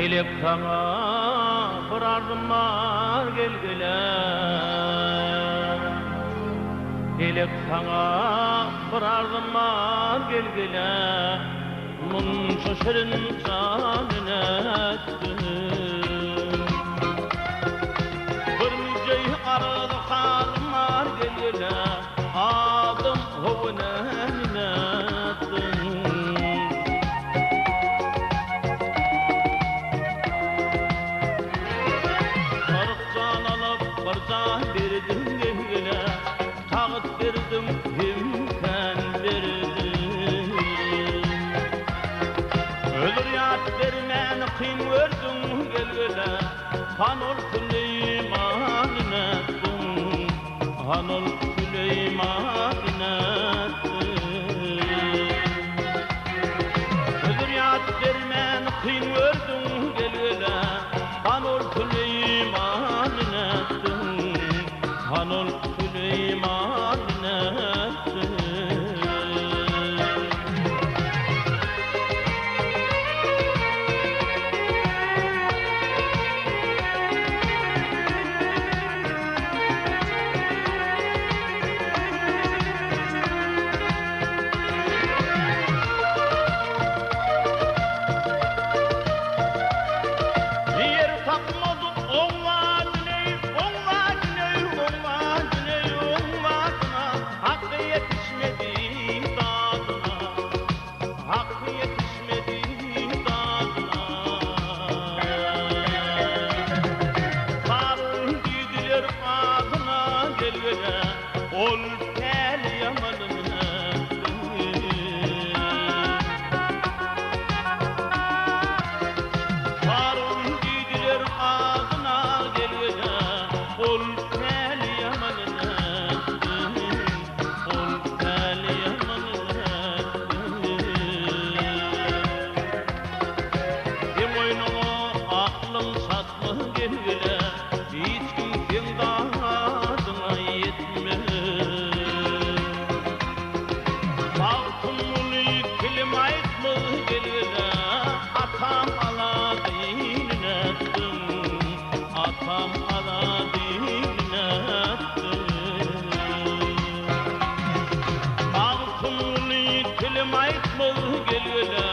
Pelek saňa bir arzym bar gel-gele. Pelek saňa bir arzym bar gel-gele. Munça şirin jany nätdiň. Bir müjdeý arzy halym bar gel-gele. Adam how näme nätdiň. 40 jan alyp, bir jan berdiň gelgile, Tagt berdiň, hemkän berdiň. Zürýat bermän kyn gördüň gelgile, Han ol Süleýmany nätdiň, Han ol Süleýmany nätdiň. Zürýat bermän kyn gördüň gelgile, Han ol Süleýmany nätdiň, Han ol Süleýmany nätdiň. Ýer tapmady oň wadyny, oň wadyny, oň wadyny, oň wadyna, Haky ýetişmedi dadyna, Haky ýetişmedi dadyna. Karun diýdiler adyna, gel-gele, ol päli ýamanyny Karun diýdiler adyna, gel-gele, ol päli ýamanyny ol päli ýamanyny Seň oýnuňa aklym çatmaz, gel-gele, hiç kim seň dadyňa ýetmez. Magtymguly kilim aýtmaz, gel-gele, atam Aladyny nätdiň, atam Aladyny nätdiň. Magtymguly kilim aýtmaz, gel-gele.